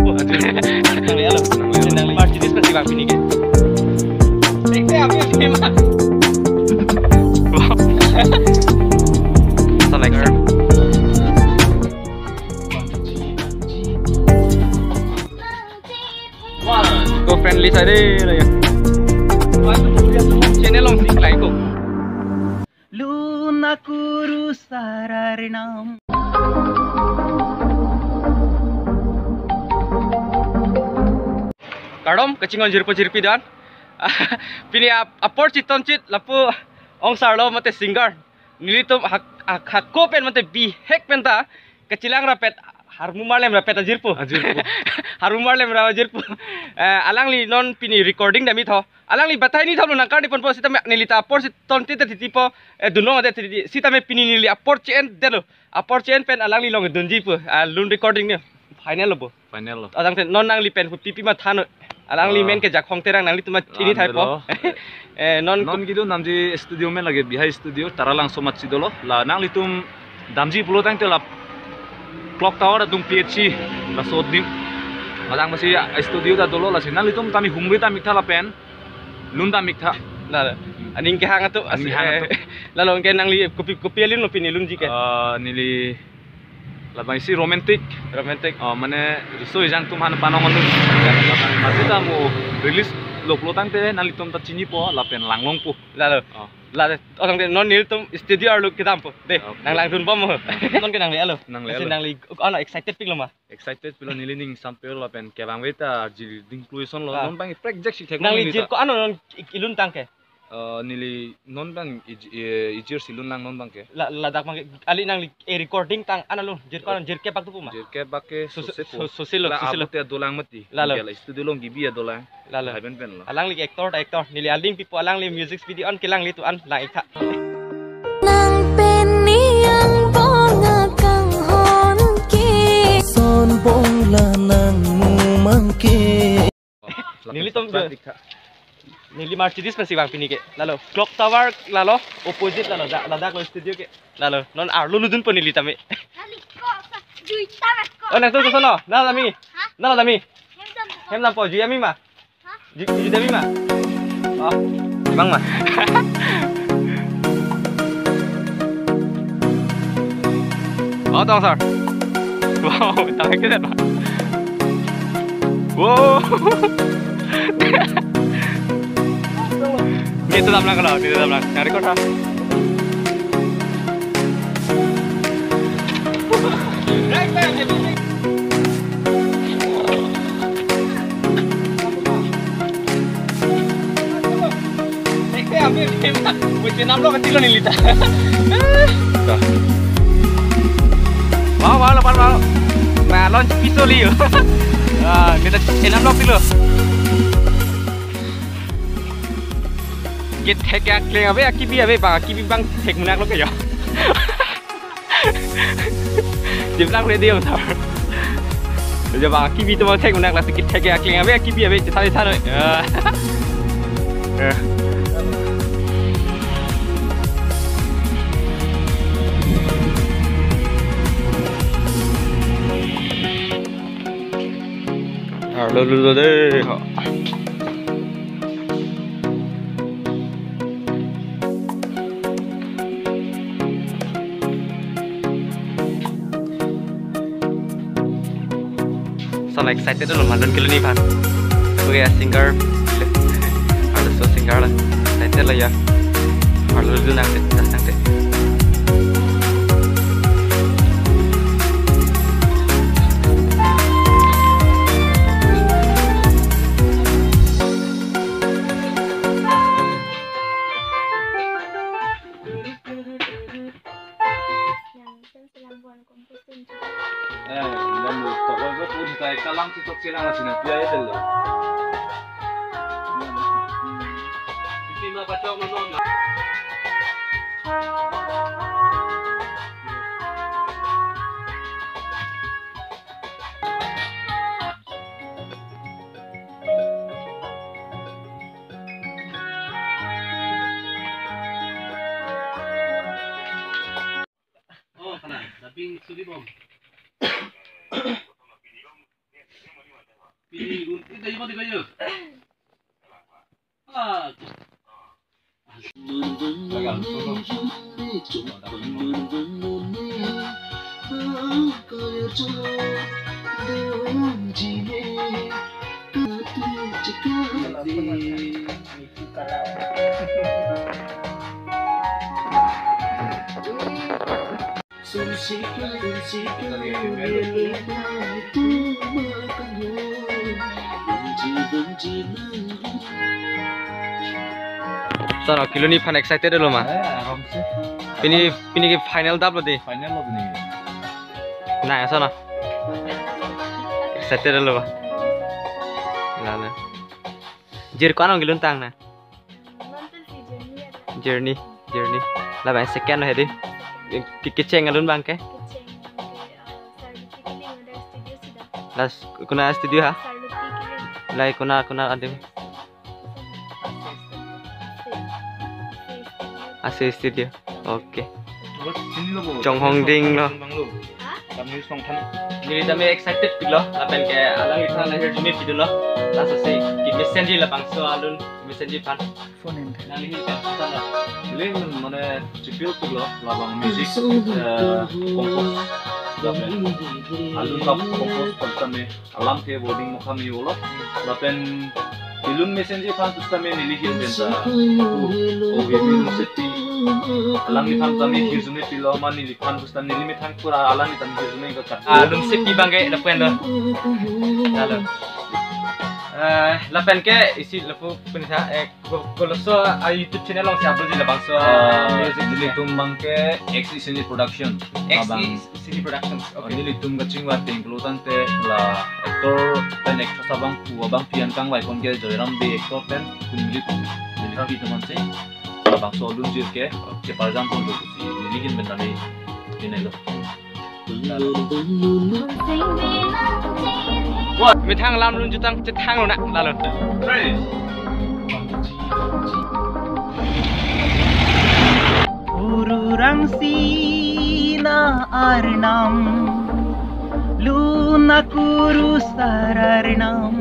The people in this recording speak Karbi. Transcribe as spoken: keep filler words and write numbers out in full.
Oh, aduh. Nang lihat lo. Nang lihat lo. Nang Mercedes pasti bang pini ke. Ekte api api mah. Sound like sir. Wah, eco friendly saja lah ya. Wah, itu channel long sing lah eco. Luna kuru sararinam. Kardom, kachinghon jirpo jirpi do-an. Pini ap-, apor chiton chit lapu ong sar lo mate singer. Nelitum hak, hak, hako pen mate bihek pen ta kachilang rapet, harmu marlem rapet ajirpo. Ajirpo. Harmu marlem ra ajirpo. Eh, alangli non pini recording damji tho. Alangli batai ni thom lo nangkarni ponpo sitame neli ta apor chiton chit titi po, eh, dunong ade titi. Sitame pini neli apor chi-en detlo. Apor chi-en pen alangli along dunji po. Ah, lun recording ni final lo bo. Final lo. Atangte non nangli pen huti pi ma than. Alangli Ah. men ke Jakhong Terang, nanglitum ma chini thai po. Lam dolo. Eh, non Non kedo namji studio men lake Bihai Studio, Taralangso amat si dolo. La nanglitum damji pulo tangte la Clock Tower atum P H C laso adim. Madang masi studio ta dolo, lasi nanglitum tame humri ta mik tha lapen lun ta mik tha. Lalo. Aning kehang atum, Aning kehang eh, atum. Lalo ke nangli kopi kopi alun lo pini lunji ke. Ah, neli labang isi romantic. Romantic. Oh, mane riso ejang atum aphan panong anu. Masi ta mo release lo pulo tangte nanglitum ta chinipo lapen langlongpo. Lalo. Oh. Lalo, oh, tangte non nelitum studio arlo kedampo. De, Okay. nang langdunbom mo. Non ke nang le alo. Nang le Masi alo. nangli, ano excited pik lo ma. Excited pilo, neli ning sampeo lapen kevang veta jil ding kluison lo. Ah. Non bang project si thek Nangli neli jil ta. ko ano non i-, ilun tang ke. Eh, neli non bang ij-, eh, ijir si lun lang non bang ke. La, ladak bang ke, ali nangli, eh, recording tang ano lo, jir ko ano, jir ke bak tu pu ma. Jir ke bak ke So-, sose so-, po. sose lo, La sose lo. Abute dolang mati. Lalo. Biar la studio long gibi ya dolang. Lalo. Hai pen pen lo. Alangli actor ta actor. Neli aling pipo alangli music video an kelang litum an lang ik tha. Nang pen ni angbong akanghon ke. Son bong la nang mumang ke. Nelitum Plastic tha. Neli Mercedes pensi bang pini ke. Lalo Clock Tower lalo opposite lalo da-, ladak lo studio ke. Lalo non arlo ludunpo neli tame. Kali ko sa duita ko. Oh, nang tu ke sono. Nang tame. Ha? Nang tame. Hem dampo. Hem dampo, jui ami ma. Ju-, ju dami ma? Oh, bang ma? Oh, tong sir. Wow, tang kita ma? Wow. Nito damlang kalau, nito damlang. Nang record ha. Ekte api api ma. Mucin nam lo kecil ni lita. Wah, wah, lo, wah, wah. Melon piso liyo. Ah, kita enam lo kilo. Kethek akleng ave, akibi ave, bang akibi bang thek munak lo ke ya. Jiblang ready om sir. Jiblang akibi tu bang thek munak lasi kethek akleng ave, akibi ave, chethan chethan. Ya. Ya. Arlo lulo de. Sono excited lo, mandun kilo ni pan. Oke ya, singer. Arlo so singer la. Excited lo ya. Arlo lulo nang te, nang te. Yang kan sedang buat kompetisi. Eh, dan lu tokol ko pun kai kalang si tok silang sina pia ya dulu. Iti ma pacok nonton. Oh, kana, daping suri bom. Pini gun, eh, tayo mati kayo. Ah. Sono, kelun aphan excited lo ma? Eh, aram se. Pini, pini ke final dap lo di. Final lo pini. Na, sono. Excited lo ba? Lalo. Jir ko-an kelun tang na? Journey, journey. Labang second lo hedi. Ke, kecheng alun abang ke? Kecheng abang ke, eh, Sarduti Kiling ada studio sida. Las kuna studio ha? Sarduti Kiling. Lai kuna, kuna adim. Ase studio. Oke. Chonghong ding lo. Hah? Kami song than. Neli tame excited pilo. Lapen ke alangliphan lahirjume pidunlo. Laso si kemesenji labangso alun, kemesenji aphan. Phone in. Nangli hi pen pesan lo. Neli mane chipil pilo labang music, eh, compose. Lapen alun lap compose pen tame alam ke wording mokha me-olo. Lapen kelun mesenji aphan pusitame neli ahin pen ta. Oh, oh, Baby Musetti. Alangliphan tame hirjume pilo ma neliphan pusitame neli methang pura alangliphan hirjume ka kat. Ah, alun si pi abang ke lapu-an lo. Lalo. Eh, lapen ke isi lapu penisa, eh, ko-, koloso a YouTube channel along si upload ji labangso, ah, music nelitum abang ke X E Cine Production. X E Abang. Cine Productions. Oh, okay. Nelitum kachingvai ateng pulo tangte la actor pen actress abangphu abangpi an kangvai pon ke Joyram Bey actor pen pu nelitum. Nelitum pi teman si. Labangso alun jir ke, ke parjam pon lo si. Neli ahin pen tame ini lo. Methang lam lun jutang chethang lo na, lalo. Kururang sina arnam, luna kurusar arnam.